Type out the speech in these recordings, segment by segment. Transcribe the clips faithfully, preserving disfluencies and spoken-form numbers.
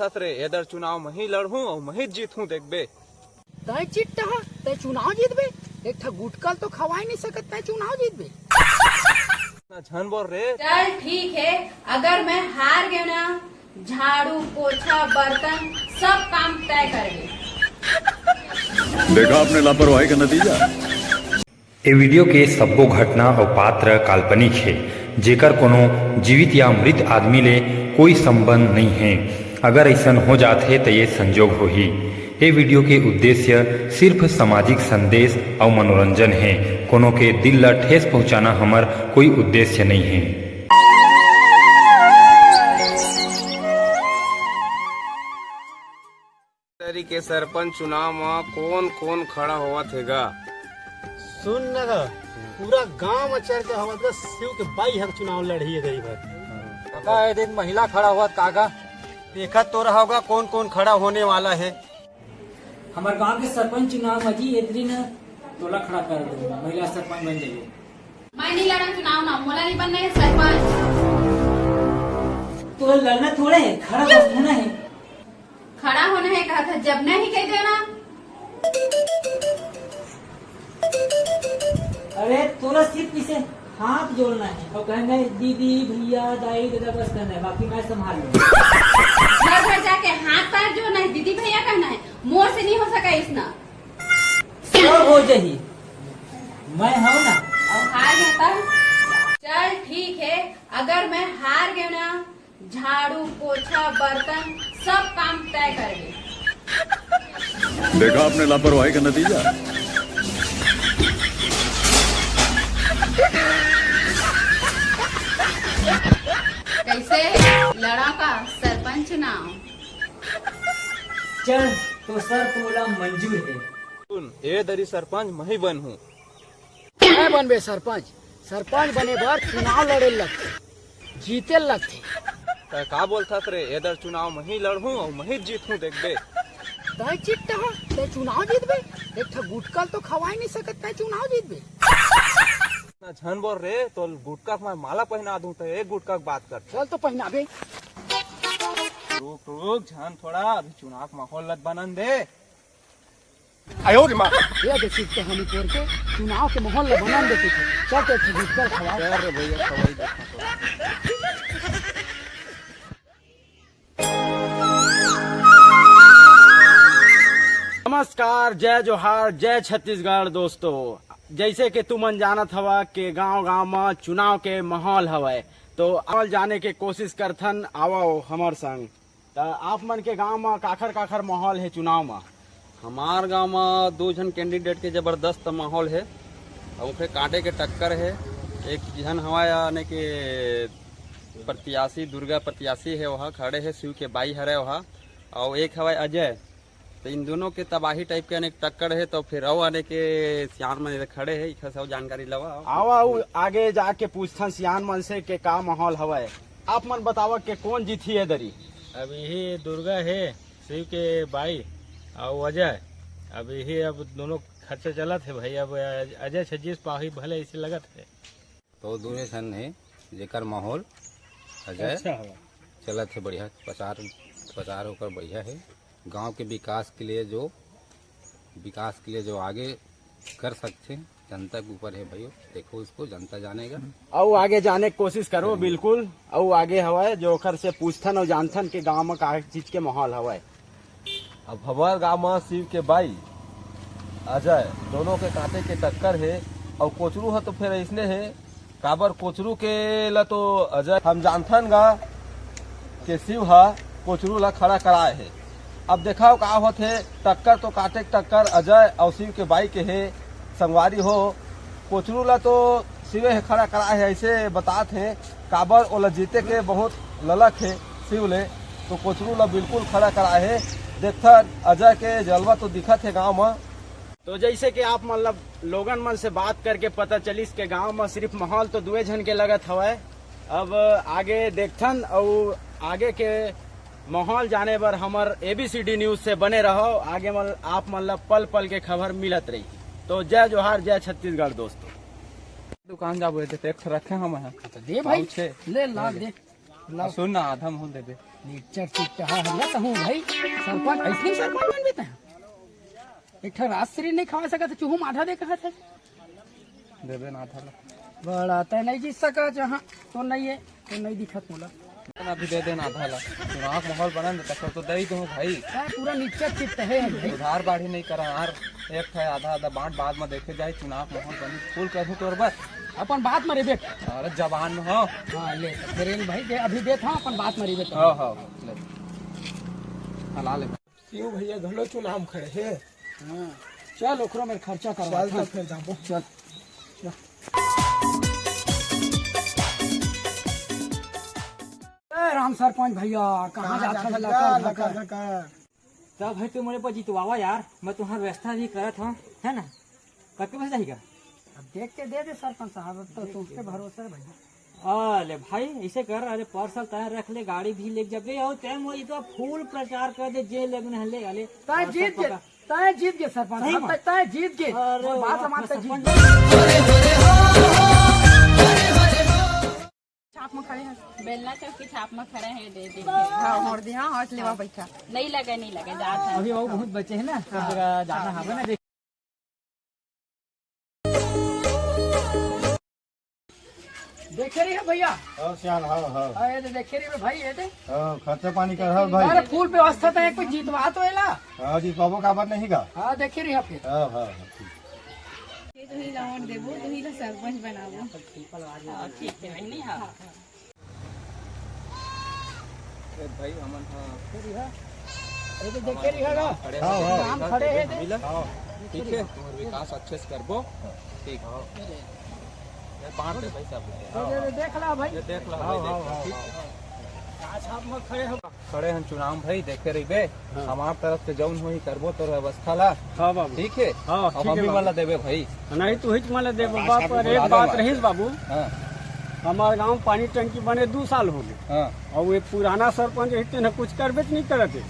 थस रे, एदर चुनाव मही लड़हूं अउ मही जीतहूं, देखबे। तय चिट्टा ह, तय चुनाव जीतबे? एक ठा गुटका ल तो खवाई नहीं सकत, तय चुनाव जीतबे? ना झन बोल रे। चल ठीक है, अगर मैं हार गया ना, झाड़ू, पोछा, बर्तन, सब काम तय करबे। देखा आपने लापरवाही का नतीजा। ए वीडियो के सब्बो घटना अउ पात्र काल्पनिक हे, जेकर कोनो जीवित या मृत आदमी ले कोई संबंध नइ हे। अगर अइसन हो जात हे, त ये संजोग होही। ए वीडियो के उद्देश्य सिर्फ सामाजिक संदेश अउ मनोरंजन हे। कोनो के दिल ल ठेस पहुंचाना हमर कोई उद्देश्य नइ हे। तरी के सरपंच चुनाव म कोन कोन खड़ा होवत हे गा? सुन न गा, पूरा गांव म चर्चा होवत गा, शिव के बाई हर चुनाव लड़ही है गई भर। काका, ए देख महिला खड़ा होवत का गा? देखत तो रहोगा कौन कौन खड़ा होने वाला है। हमर गांव के सरपंच चुनाव म जी एतरी न तोला खड़ा कर दूंगा, महिला सरपंच बन जाइए। मैं नहीं लड़ा चुनाव ना, मोला नहीं बनना है सरपंच। तोला लड़ना थोड़े है, खड़ा बस होना है। खड़ा होना है कहा था, जब नहीं कह देना। अरे तोला सिर्फ इसे हाथ जोड़ना है और कहना है, "दीदी, भैया, दाई, दादा," बस कहना है, बाकी मैं संभाल लूंगा। घर घर जाके हाथ पैर जोड़ना है, दीदी भैया कहना है, मोर से नहीं हो सका इसना। सब हो जही, मैं हूं ना। अब हार जाता। चल ठीक है, अगर मैं हार गया ना, झाड़ू, पोछा, बर्तन, सब काम तय करबे। देखा आपने लापरवाही का नतीजा। कैसे लड़ा का सरपंच चुनाव? चल, तो शर्त मोला मंजूर है। सुन, ए दरी सरपंच मही बनहूं। मैं बनबे सरपंच। सरपंच बने बर चुनाव लड़े ल लगथे, जीते ल लगथे। तै का बोलथस रे? एदर चुनाव मही लड़हूं अउ मही जीतहूं, देखबे। तै चिट्टा ह, तै चुनाव जीतबे? एक ठा गुटका ल तो खवाई नहीं सकत, तै चुनाव जीतबे? ना झन बोल रे, तो गुटका के मैं माला पहना दूं, तो एक गुटका के बात कर। चल तो पहनाबे। रुक रुक झन, थोड़ा अभी चुनाव के माहौल लत बनन दे। आयो रे माँ। ये देख, सिर्फ तो हम तोर के चुनाव के माहौल ला बनान देते थे। चल तो एक ठो गुटखा खवा। चल रे भैया, खवाई देता तो। नमस्कार, जय जोहार, जय छत्तीसगढ़ दोस्तों। जैसे कि तुमन जानत हवा के गांव-गांव म चुनाव के माहौल हवय, तो आवल जाने के कोशिश करथन, आवव हमर संग। त आप मन के गांव म काखर-काखर माहौल हे चुनाव म? हमार गांव म दू झन candidate के जबरदस्त माहौल हे, अउ ओकरे कांटे के टक्कर हे। एक झन हवय, यानी कि प्रत्याशी, दुर्गा प्रत्याशी हे, ओहा खड़े हे, शिव के बाई हरे ओहा, अउ एक हवय अजय। तो इन दोनों के तबाही type के अनेक टक्कर हे, तो फिर अउ आने के सियान मन इधर खड़े हे, इखर से अउ जानकारी लवा। आवा, अउ आगे जाके पूछथन सियान मन से के का माहौल हवय। आप मन बतावा के कौन जीतही ए दरी? अब यही दुर्गा हे, शिव के बाई, अउ अजय। अब यही, अब दोनों खर्चा चलत हे भाई। अब अजय छज्जीस पाही भले ऐसे लगत हे। तो दूने झन हे, जेकर माहौल अजय अच्छा हवा। चलत हे बढ़िया, प्रचार, प्रचार ओकर बढ़िया हे। गांव के विकास के लिए जो, विकास के लिए जो आगे कर सकथे, जनता के ऊपर हे भाई, देखो उसको, जनता जानेगा। अउ आगे जाने के कोशिश करो, बिल्कुल। अउ आगे हवय जो ओकर से पूछथन अउ जानथन के गांव म का चीज के माहौल हवय। अब हमर गांव म शिव के बाई अजय दोनों के कांटे के टक्कर हे, अउ कोचरू ह तो फेर अइसने हे, काबर कोचरू के ल तो अजय हम जानथन गा के शिव ह कोचरू ल खड़ा कराए हे। अब देखाव का होथे, टक्कर तो कांटे के टक्कर अजय अउ शिव के बाई के हे। संगवारी हो, कोचरू ल तो शिवे ह खड़ा कराए हे, अइसे बतात हे, काबर ओला जीते के बहुत ललक हे शिव ले, तो कोचरू ल बिल्कुल खड़ा कराए हे। देखथन अजय के जलवा तो दिखत हे गांव म। तो जैसे कि आप मतलब लोगन मन से बात करके पता चलिस के गांव म सिर्फ माहौल तो दुए झन के लगत हवय। अब आगे देखथन अउ आगे के माहौल जाने बर हमर A B C D news से बने रहो। आगे मन आप मन ल पल पल के खबर मिलत रही। तो जय जोहार, जय छत्तीसगढ़ दोस्तों। दुकान जाबो, ये देख, एक ठो रखे हम यहाँ। तो दे भाई, पाउच हे। ले ला, ले ले। दे। ला। आ, सुन ना, आधा मोल दे दे। निच्चर चिट्टहा हल्ला कहूँ भाई, सरपंच, ऐसे ही सरपंच बन बेटा। एक ठा राजश्री नहीं खवा सकत, चूहू माठा दे कहत हे। देबे ना था। बड़ा तय नहीं जीत सका जहाँ तो नहीं है, तो नहीं दिखत मोला। अभी दे देना आधा ला। चुनाव के माहौल बनन दे, तब तो दे ही दूँ भाई। हाँ, पूरा निच्चर चिट्टहे भाई। उधार बाढ़ी नहीं करा यार। एक ठा आधा आधा बांट, बाद में देखे जाए। चुनाव के माहौल बनी, फुल करूँ तोर बर। अपन बात में रिबेट। अरे जवान में हो। हाँ, ले तो फिर भाई दे, अभी देत हूँ, अपन बात में रिबेट। हाँ, हाँ, ले। हला ले। शिव भैया घलो चुनाव में खड़े हे। हाँ। चल, ओकरो में खर्चा करवा चल, तो था। फिर जाबो। चल। ए, राम सरपंच भैया, कहाँ कहाँ जात जात हस? हस? लकर, लकर, लकर। लकर। तब भाई, तू मोरे पर जितवावा यार, मैं तुम्हार व्यवस्था भी करत हूँ, है ना? कब के बस जाएगा? अब देख के दे दे सरपंच साहब, अब तो तुम पे भरोसा है भैया। अरे भाई, ऐसे कर, अरे, पार्सल तैयार रख ले, गाड़ी भी लेके जाबे, और तैं मोर इतना फुल प्रचार कर दे, जे लेगन है ले, अले, तैं पार्सल जीत गे, पका। तैं जीत गे सरपंच, सही हम में? तैं, तैं जीत गे। अरे बात वाह, ला मान, तैं जीत सरपंच। गे। छाप में खड़े हैं। बेलना चौक के छाप में खड़े हैं, दे दे। हाँ, मोड़ दी, हाँ, आज लेवा बैठा। नहीं लगे, नहीं लगे, जात है। अभी वो बहुत बच्चे हैं ना, हाँ। जरा जाना हाँ। हवे ना, देख। देखे रही है भैया? हाँ, सियान, हाँ, हाँ। हाँ, ये तो देखे रही है भाई, ये दे। हाँ, खर्चा पानी कर, हाँ, भाई। अरे, फुल व्यवस्था तो है, कोई जीतवा तो एला। हाँ, जीतवाबो काबर नहीं गा? हाँ, देखे रही है फिर। हाँ, हाँ, हाँ, ठीक। ये तो ही ला वोट देबो, तो ही ला सरपंच बनाबो। हाँ, ठीक है, नहीं, हाँ। ए भाई, हमन ह अरे तो देखे रही है ना? खड़े हाँ, हो, हाँ। नाम खड़े है दे। मिला। हाँ। ठीक है, तुम्हार विकास अच्छे से करबो। ठीक। ये बांट दे भाई सब। ये, ये, ये देख ला भाई। ये देख ला हाँ, भाई, हाँ, देख ला, हाँ, ठीक हाँ। है। आज हम लोग खड़े हम खड़े हन चुनाव में भाई, देखे रहिबे। हाँ। हमार तरफ से जौन होही करबो तोर व्यवस्था ला। हाँ बाबू। ठीक है? हाँ, अब ठीक हम है भी बाबू। मन ला देबे भाई। नहीं, तू ही मन ला देबे बाबू, पर एक बात रहीस बाबू। हाँ। हमार गांव पानी टंकी बने दू साल हो गए। हाँ। और ये पुराना सरपंच है, तेने कुछ करबे नहीं करत है।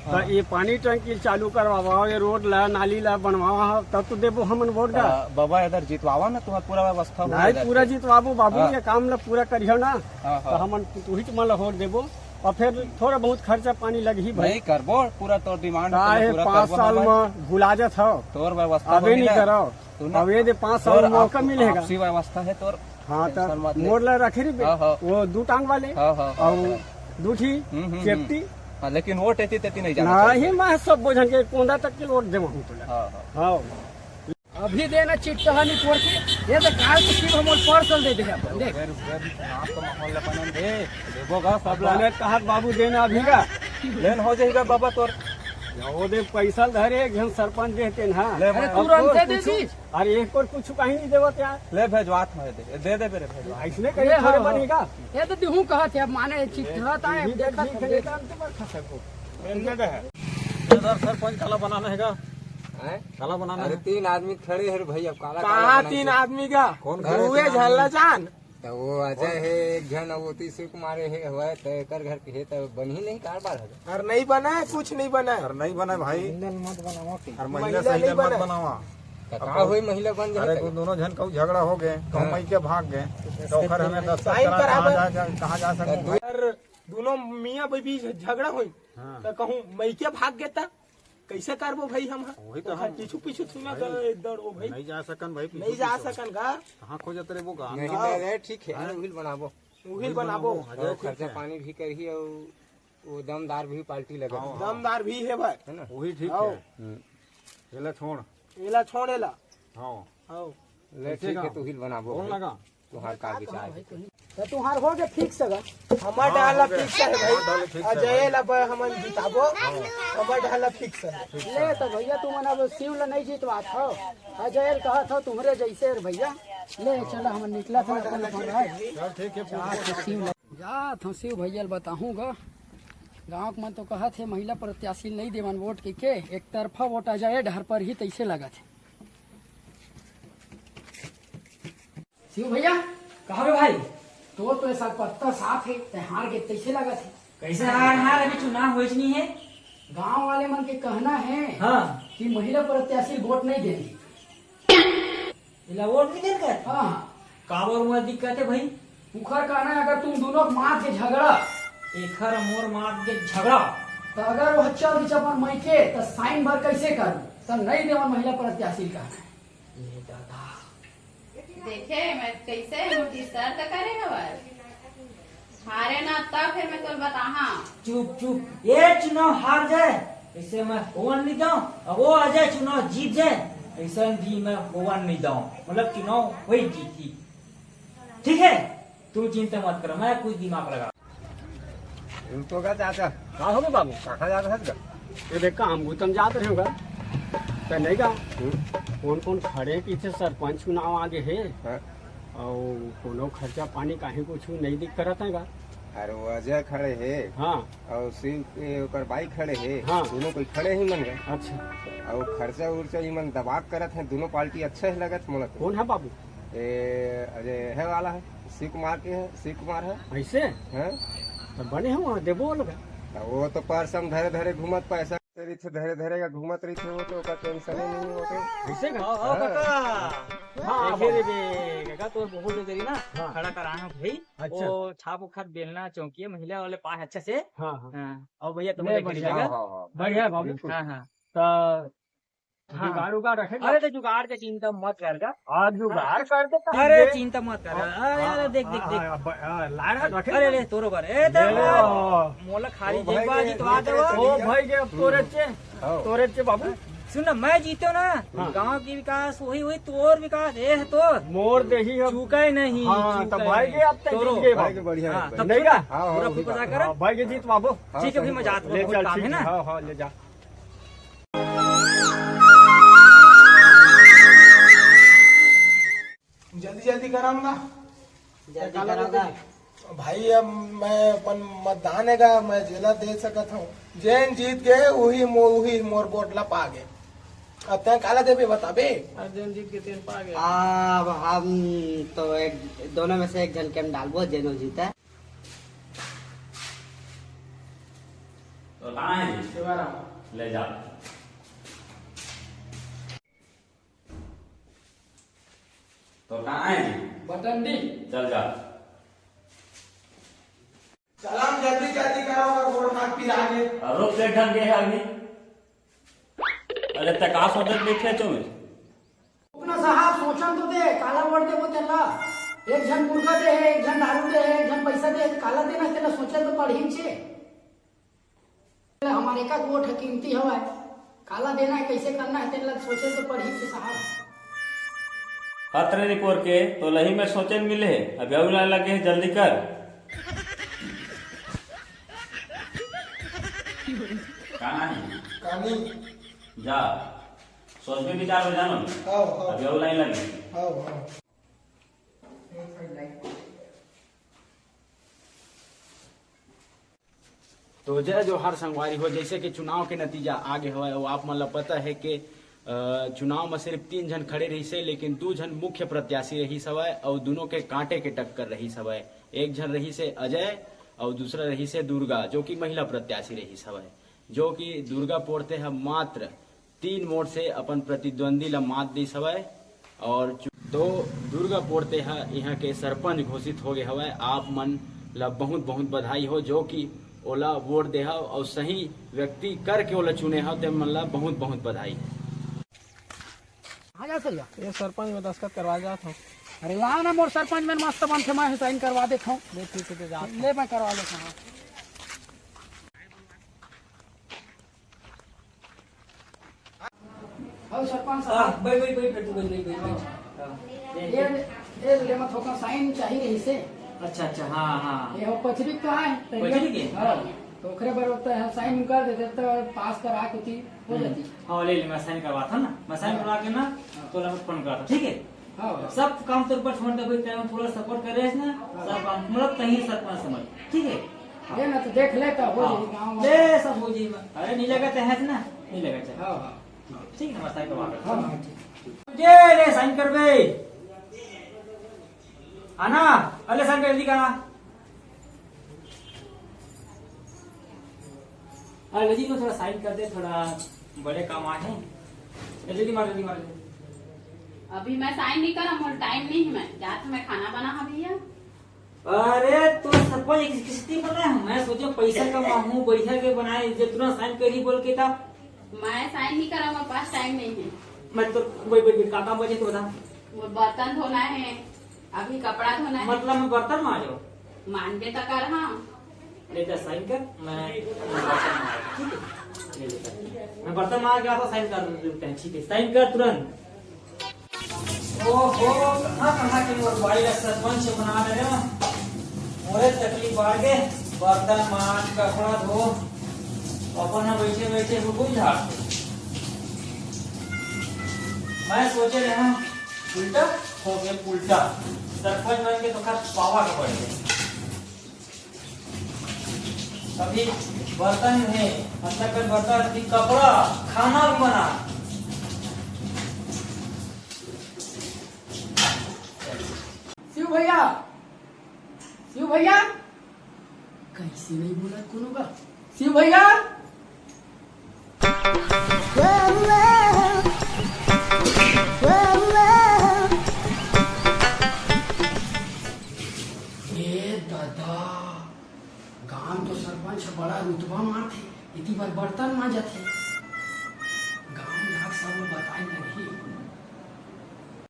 हाँ। तो ये पानी टंकी चालू करवावा, ये रोड ला, नाली ला बनवावा, तब तो देबो हमन वोट दा। हाँ, बाबा इधर जितवावा ना, तुम्हार पूरा व्यवस्था हो नहीं, इधर पूरा से। जितवाबो बाबू, हाँ। ये काम ला पूरा करियो ना। हाँ, तो हाँ। हमन तू ही मन ला वोट देबो। और फिर थोड़ा बहुत खर्चा पानी लगही भाई। नहीं करबो, पूरा तोर डिमांड काहे पूरा पाँच करबो साल हमन। में भुला जात हव। तोर व्यवस्था अबे होही नहीं ना। करव। तू ना अब ये दे पाँच साल तोर में मौका आप-, मिलेगा। आपसी व्यवस्था है तोर। हाँ, तो tension मत ले। मोर ला रखे रही बे। हाँ, हाँ। वो दू टांग वाले। हाँ, हाँ, हाँ, और हाँ। दू ठी हम्म, हम्म, हम्म। सेफ्टी। हाँ, लेकिन वोट एती तेती नहीं जाना नहीं, चाहिए। मैं सब बोझन के कोंदा तक के वोट देवा हूँ तोला। हाँ, हाँ। हाँ। अभी देना चिट्ठा निपोर के, ये तो काल के शिव हमर पार्सल दे दे अपन, देख। रुक जा, रुक जा, अभी चुनाव का माहौल ला बनन दे, देबो गा सब ला। बने कहत बाबू देना अभी का। लेन हो जाएगा बाबा तोर। या वो दे पैसा धरे, एक जन सरपंच देते ना। ले अरे भाई, तू अब रंग और से दे कुछ, दी। अरे एक और कुछ कहीं नहीं देवत यार। ले भेजवात मैं दे, दे दे मेरे भेजवा। ऐसने ये कहीं थोड़े हाँ, बनेगा। ये तो दिहूं कहत है, अब माने चिट्ठा ता है, ये देखा ठीक है, ये काम तो बरखा सबको। ये दे दे। इधर सरपंच काला बनाना है का? हैं? काला बनाना अरे है। तीन आदमी खड़े हैं रे भाई, अब काला कहाँ काला बनाई तीन दे। आदमी का? कौन खड़े हुए तीन आदमी? झल्ला जान। तो वो अजय है एक झन, वो तीसरे को मारे है, हुआ है, तो एकर घर के है, तो बनी नहीं, कार बार है। अरे नहीं बना है, कुछ नहीं बना है। अरे नहीं बना है भाई। महिला मत बनावा के। अरे महिला महिला सही नहीं मत बना है। बनावा। तो अब का कहूँ होई, महिला बन जाए अरे तो? दोनों झन कहूँ झगड़ा हो गए, कहूँ हाँ। मई के भाग गए, तो ओकर हमें दस साइन करा, कहाँ कराबो। जा, जा, कहाँ जा सकते हैं? अरे दोनों मियाँ बीबी झगड़ा होई, हाँ। तो कहूँ मई के भाग गए, तो कैसे करबो भाई हम ह? वही तो ओखर हम पीछू पीछू सुना भाई, तो एक दड़ ओ भाई। नहीं जा सकन भाई, पीछू नहीं जा पीछू। सकन का? कहाँ खोजत रहे वो गाँव नहीं में? जा रहे, ठीक है, हाँ। उहिल बनाबो। उहिल उहिल बनाबो। बनाबो, अजय और ठीक खर्चा है। पानी भी करिए और वो दमदार भी पार्टी लगे। हाँ, हाँ। दमदार भी है भाई। है ना? वही ठीक हाँ। है। हम्म। एला छोड़। एला छोड़ एला। हाँ। हाँ। ले ठीक है, तू उहिल बनाबो कौन भाई। लगा? तुहार का विचार है? तो तुहार हो गए फिक्स है। हमार हाँ, डाला हो गए। फिक्स है भाई। हमार डाला फिक्स है अजय भाई। ला ब-, हमन जिताबो। हाँ। हमार डाला फिक्स है। ले तो भैया, तुमन अब शिव ला नहीं जितवात हो, अजय ला कहत हो तुम्हरे जैसे रे भैया। ले चलो, हमन निकला था अपन अपन राय। चल ठीक है, पूछ। जा तो शिव ला, जा तो शिव भैया ला बताहूँ गा। गाँव के मन तो कहत हे महिला प्रत्याशी नहीं देवन वोट के, के एक तरफा वोट अजय डहर पर ही तैसे लगत हे। शिव भैया, कहा रे भाई? तो, तो ये साल पत्ता साफ है, ते हार के कैसे लगा थे? कैसे हार, हार अभी चुनाव होइच नहीं है। गांव वाले मन के कहना है हाँ। कि महिला प्रत्याशी वोट नहीं देंगे। इला वोट नहीं देंगे? हाँ। काबर हुआ दिक्कत है भाई? उखर कहना है, अगर तुम दोनों के माँ के झगड़ा एखर मोर मात के झगड़ा। त अगर वो चल दिस अपन मइके, त साइन बर कइसे करूं? त नइ देवन महिला प्रत्याशी ल कहना हे। ए दादा। देखे, मैं कइसे मोटी शर्त करे हवय। हारे ना, तब फेर मैं तोला बताहा। चुप, चुप। ए चुनाव हार जाए, अइसे मैं होवन नइ दंव, अउ वो अजय चुनाव जीत जाए, अइसन भी मैं होवन नइ दंव। मतलब चुनाव वही जीतही। ठीक है, तुम चिंता मत करो, मैं कुछ दिमाग लगा। रुको गा चाचा। का होगे बाबू? कहाँ जात हस गा? ये देख, काम गुतम जात रहे होगा। त नहीं गा? हम्म। कौन कौन खड़े पीछे सरपंच चुनाव आगे हे। हाँ। अउ कोनो खर्चा पानी काहे कुछ नहीं दिख करत हे गा? अरे वो अजय खड़े हे। हाँ। अउ शिव के ओकर बाई खड़े हे। हाँ। दोनों कोई खड़े ही मन गा। अच्छा। अउ खर्चा उर्चा ही मन दबाक करत हे, दोनों पार्टी अच्छा ही लगत मोला तो। कौन है बाबू? ए, अरे, है वाला है, शिव कुमार के है, शिव कुमार है। ऐसे? हाँ। तो बने हो वहाँ, देबो लगा। तो वो तो पर्स हम धरे धरे घूमत, पैसा रहिथे, धरे धरे का घूमत रहिथे, वो तो ओकर टेंशन ही नहीं होते। ऐसे का? हाँ, हाँ, हाँ। काका। हाँ, देखे बाबू। रे बे, काका, तोर बहुत देरी ना, हाँ। खड़ा कराना भाई। अच्छा। वो छाप उखात बेलना चौकी है, महिला वाले पास अच्छा से। हाँ, हाँ। हाँ। और भैया, तुम नहीं, देख बढ़िया। लीजिएगा। हाँ, हाँ, हाँ। बढ़िया है बाबू। बिल्कुल। हाँ, हाँ। तो हाँ। जुगाड़ उगाड़ रखे अरे, तो जुगाड़ के चिंता मत कर गा। हाँ, जुगाड़ कर दे, अरे, चिंता मत कर। हाँ, अरे, अरे, हाँ, देख, देख, हाँ, देख। हाँ, ब-, हाँ, ला रहा, रखे अरे, ना। अरे, तोरो बर। ए, ले तो ले। मोला खाली ओ भाई जेबा के, जीतवा दे वो। ओ भाई के, अब तोरे चे, हाँ। तोरे चे बाबू। सुन ना, मैं जीतो ना, हाँ। गांव की विकास वही हुई, तोर विकास, ए, तो मोर देही अब। चूका ही नहीं, हाँ, चूका तो ही भाई नहीं। के अब तक तोरो। जीत गए भाई बाबू। के बढ़िया है, हाँ, बढ़िया। तब नहीं सुन ना, का? हाँ, पूरा हाँ, फुफसा हाँ। करो। हाँ, भाई के जीत बाबू। हाँ, ठीक है, सही अभी मैं बात। जात हूँ, ले बहुत चल, काम ठीक है ना। है। हाँ, हाँ, ले जा। जल्दी जल्दी करम ना। जल्दी काला करम ना। भाई, अब मैं अपन मतदान हे गा, मैं जेला दे सकत हूँ। जेन जीत गए, उही मो-, उही मोर वोट ला पा गए। अब तैं काला देबे, बताबे? अब जेन जीत गए, तेन पा गए। अब हम तो एक, दोनों में से एक झन के हम डालबो, जेन जीता। तो कहाँ है जी? शिवाराम। ले जा। तो कहाँ है जी? Button D. चल जा। चलाम जल्दी जल्दी करो, अगर गोड़ हाथ पिरा ले। और रोक के ढंग के है अभी। अरे, तैं का सोचत बैठे चो में? अपना साहब सोचन तो दे, काला वोट देबो तेला। एक झन मुर्गा दे हे, एक झन दारू दे हे, एक झन पैसा दे हे, काला देना तेला सोचे तो पड़ही छे। हमर एक एक वोट ह कीमती हवय, काला देना हे, कइसे करना हे, तेन ल सोचे तो पड़ही छे साहब। हत रे निपोर के, तोला ही में सोचे ल मिले हे, अभी अउ लाइन लगे हे, जल्दी कर। काना हे? कानी। जा, सोचबे विचार में जानो। आओ, आओ। अभी अउ लाइन लगे। आओ, आओ। तो जय जोहार संगवारी हो, जैसे कि चुनाव के नतीजा आ गे हवय, अउ आप मन ल पता हे कि, अ, चुनाव म सिर्फ तीन झन खड़े रहिस हे, लेकिन दू झन मुख्य प्रत्याशी रहिस हवय, अउ दुनों के कांटे के टक्कर रहिस हवय। एक झन रहिस हे अजय, अउ दूसरा रहिस हे दुर्गा, जो कि महिला प्रत्याशी रहिस हवय, जो कि दुर्गा पोरते ह मात्र तीन वोट से अपन प्रतिद्वंदी ल मात दिस हवय। और चु-, तो दुर्गा पोरते ह इहाँ के सरपंच घोषित हो गए हवय। आप मन ल बहुत बहुत बधाई हो, जो कि ओला वोट दे हव और सही व्यक्ति करके ओला चुने हव, ते मन ल बहुत बहुत बधाई। कहाँ जा सैया? ये सरपंच में दस्तखत करवा जात हूँ। अरे ला ना, मोर सरपंच में मस्त बनथे, मैं साइन करवा देत हूँ। ले ठीक है, तो जात हूँ। ले, मैं करवा लेत हूँ। हव सरपंच साहब। हाँ, बैठ, बैठ, बैठ, बैठ, तू बैठ, बैठ, बैठ, बैठ। हाँ, ये, ये, ये, ये ले मत होता, साइन चाहिए रहिस हे। अच्छा, अच्छा, हाँ, हाँ। ये हो पचरी का है, पचरी के? हाँ, तो ओकरे बर होता है, साइन कर देते तो पास करा के थी, हो हम्म। जाती। हाँ, ले, ले, मैं साइन करवाता ना, मैं साइन हाँ। करवा के ना, हाँ। तो फोन करता, ठीक है? हाँ। सब काम तोर पर छोड़ दे भाई, तेरा पूरा सपोर्ट कर रहे हैं ना, हाँ। सब काम, मतलब, कहीं सरपंच समझ, ठीक है? ये ना तो देख ले, तो हो हाँ। जाई गाँव में। ले, सब हो जाई। अरे, नहीं लगा तो है ना, नहीं लगा, चल। हाँ, हाँ। ठीक है, नमस्कार, तो बात हाँ, हाँ, ठीक। ये ले, साइन कर बे। आना, अरे, साइन कर, जल्दी करना। अरे, जी, तो थोड़ा साइन कर दे, थोड़ा बड़े काम आए हैं। जल्दी मार, जल्दी मार, जल्दी। अभी मैं साइन नहीं करा, मोर टाइम नहीं है, मैं जात, मैं खाना बना, हाँ भैया। अरे, तो सरपंच एक किस्ती बना है, मैं सोचे पैसा कमाहूँ, बढ़िया के बनाए, जब तुरंत साइन करी बोल के था। मैं साइन नहीं करा, मेरे पास टाइम नहीं है। मैं तो वही, वही, वही, का काम बचे तो बता। वो बर्तन धोना है, अभी कपड़ा धोना है। मतलब मैं बर्तन मांजो? मांजबे तो कर, हाँ। ले जा, साइन कर, मैं, मैं बर्तन मांज, ठीक है? ले, ले कर। मैं बर्तन मांज के आता, साइन कर देते हैं, ठीक है? साइन कर तुरंत। ओहो, कहाँ कहाँ के मोर बाई ला सरपंच बना रहे हो। मोरे तकलीफ बाढ़ गे, बर्तन मांज, कपड़ा धो, अपन ह बैठे बैठे हुकुम झाड़। मैं सोचे रहे हूँ, उल्टा हो गया, उल्टा। सरपंच बन के तो खत पावा के पड़ गया। अभी बर्तन है, मतलब कल बर्तन, अभी कपड़ा, खाना भी बना। शिव भैया, शिव भैया, कैसे नहीं बोला कोनो का? शिव भैया, ए दादा, गांव तो सरपंच ह बड़ा रुतबा मारथे, इति बर बर्तन मांजत हे। गांव जाके सब ला बताए लगही।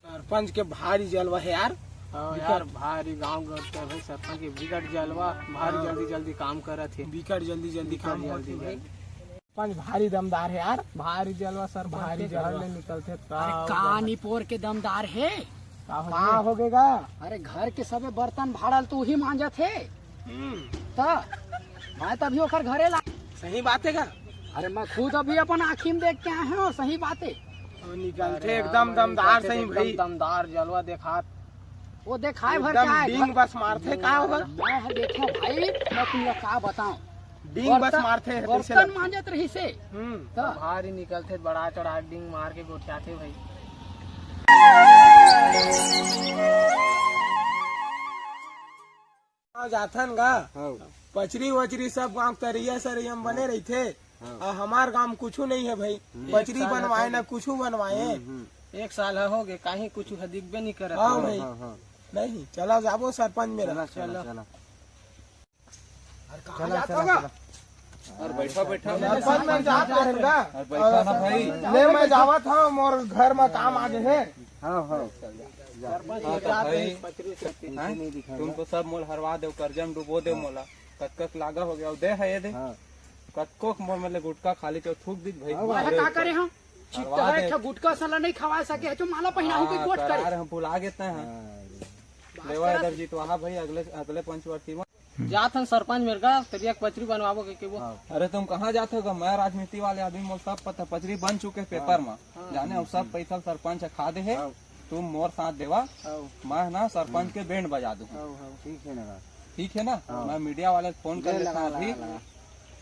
सरपंच के भारी जलवा है यार। हाँ बिकट। यार, भारी गांव घर के भाई सरपंच के बिकट जलवा, भारी हाँ। जल्दी जल्दी काम करत हे। बिकट जल्दी जल्दी बिकट काम जल्दी होत हे भाई। जल्दी। सरपंच भारी दमदार है यार। भारी जलवा सरपंच भारी के घर जलवा। ले निकलथे अरे तब का बता। निपोर के दमदार है? का हो का गे? हो गेगा? अरे घर के सबे बर्तन भाड़ल तो उही मांजत हे। हम्म। त मैं तभी ओकर घरे ला। सही बात है का? अरे मैं खुद अभी अपन आँखी में देख के आए हूँ, सही बात है। और निकलथे अरे एकदम हाँ, दमदार निकलथे सही एकदम भाई। दमदार जलवा देखात। वो देखाए भर एकदम क्या है? डींग घर बस मारथे का ओकर? मैं ह देखे भाई, मैं तुम लोग का बताऊं। डींग बस बर्तन, मारथे, कैसे बर्तन लगथे? मांजत रही से। हम्म। त भारी निकलथे, बड़ा चढ़ा डींग मार के गोठियाथे भाई। गाँव जाथन गा, हाँ। पचरी वचरी सब गाँव तरिया सरैया में बने रहिथे। हाँ। आ हमार गाँव में कुछू नहीं है भाई, हम्म। पचरी एक साल बनवाए हो ना गए। कुछू बनवाए। हम्म, हम्म। एक साल हो गए, काहीं कुछू ह दिखबे नहीं करत हाँ है। भाई। हाँ, हाँ। नहीं, चला जाबो सरपंच मेरा। चला, चला, चला। चला। अरे कहाँ चला, जात चला, होगा? चला। अरे बैठा, बैठा। सरपंच मैं जात रहेंगा। अरे बैठा ना भाई। ले मैं जावत हूँ, मोर घर में काम आ गए है। हाँ, हाँ। सरपंच हाँ, तो जात भाई, है, पचरी सब हैं? तुम तो सब मोल हरवा देव, कर्जा में डुबो देव मोला। कतकक लागा हो गया, दे है ये दे। हाँ। कतको मोर में ले गुटखा खाली तो थूक दीत भाई। हाँ, अरे का करे हम? चित्त हरवा है दे। एक ठो गुटखा साला नहीं खवा सके है, जो माला पहनाहू के हाँ, गोठ करे। करार हम भुला गेते हैं। हाँ। लेवा इधर जितवाहा भाई, अगले, अगले पंचवर्ती में। जात हन सरपंच मेर का, तरिया के पचरी बनवाबो के, के वो। हाँ। अरे तुम कहाँ जात हो गा? मैं राजनीति वाले आदमी, मोल सब पता, पचरी बन चुके हैं पेपर में। हाँ। जाने हो सब पैसा सरपंच खा दे है। हाँ। तुम मोर साथ देवा, हाँ। मैं ना सरपंच के बैंड बजा दूँ। हाँ, हाँ। ठीक है ना? ठीक है ना? हाँ। मैं मीडिया वाले फोन कर ले लेता लगा, हूँ अभी। लगा, लगा।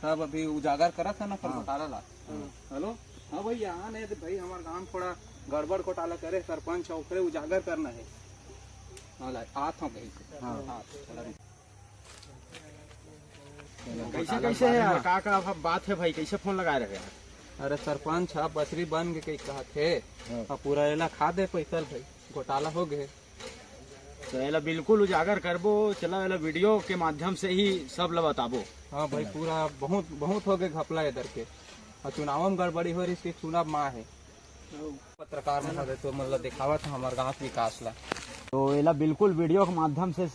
सब अभी उजागर करत है ना, फिर हाँ। घोटाला ला। हाँ। हेलो, हाँ भैया, हाँ नहीं तो भाई हमारे गांव थोड़ा गड़बड़ घोटाला करे सरपंच है, ओकरे उजागर करना है। हाँ ला, आत हूँ कहीं से। हाँ। हाँ, चला। कैसे, कैसे है यार? का, का बात है भाई, कैसे फोन लगा रहे हैं? अरे सरपंच, आप पचरी बन के कहीं कहा थे, हाँ। अब पूरा एला खा दे पैसा भाई, घोटाला हो गए। तो एला बिल्कुल उजागर करबो, चला एला वीडियो के माध्यम से ही सब ला बताबो। हाँ भाई, पूरा बहुत, बहुत हो गए घपला इधर के। और चुनाव में गड़बड़ी हो रही, इसके चुनाव माँ है। पत्रकार महोदय तो मतलब दिखावत है हमारे गांव के विकास ला। तो एला बिल्कुल वीडियो के माध्यम से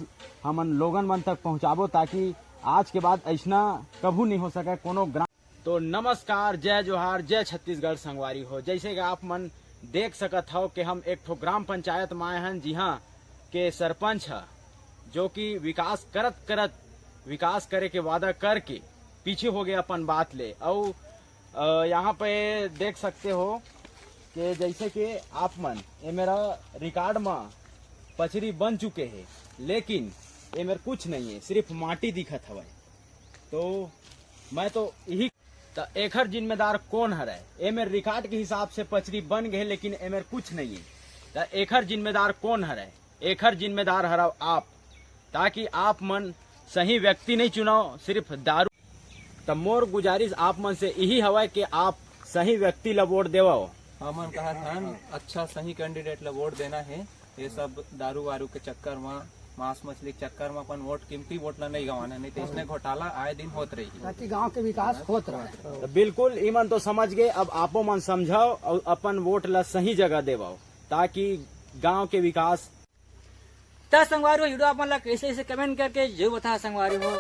हमन लोगन मन तक पहुंचाबो, ताकि आज के बाद ऐसना कभू नहीं हो सके कोनो ग्राम। तो नमस्कार, जय जोहार, जय छत्तीसगढ़ संगवारी हो। जैसे कि आप मन देख सकत हव कि हम एक ठो ग्राम पंचायत में आए हन, जिहाँ के सरपंच ह, जो कि विकास करत करत, विकास करे के वादा करके पीछे हो गए अपन बात ले। अउ अ, यहाँ पे देख सकते हो कि जैसे कि आप मन, ये मेरा रिकॉर्ड में पचरी बन चुके हैं, लेकिन ये मेर कुछ नहीं है, सिर्फ माटी दिखत हवय। तो मैं तो यही, त एखर जिम्मेदार कौन हरय? ये मेर रिकॉर्ड के हिसाब से पचरी बन गए, लेकिन ये मेर कुछ नहीं है। त एखर जिम्मेदार कौन हरय? एखर जिम्मेदार हरव आप, ताकि आप मन सही व्यक्ति नहीं चुनाव, सिर्फ दारू। त मोर गुजारिश आप मन से यही हवय कि आप सही व्यक्ति ला वोट देवव। हमन कहत हन, अच्छा सही कैंडिडेट ला वोट देना है। ये सब दारू वारू के चक्कर में मांस मछली के चक्कर में अपन वोट, कीमती वोट ला नहीं गंवाना, नहीं तो इसने घोटाला आए दिन होत रही। ताकि गांव के विकास होत रहे। तो बिल्कुल इमन तो समझ गए, अब आपो मन समझाओ और अपन वोट ला सही जगह देवाओ, ताकि गांव के विकास त संगवारी हो, वीडियो आप मन ला कैसे कैसे कमेंट करके जरूर बता संगवारी हो।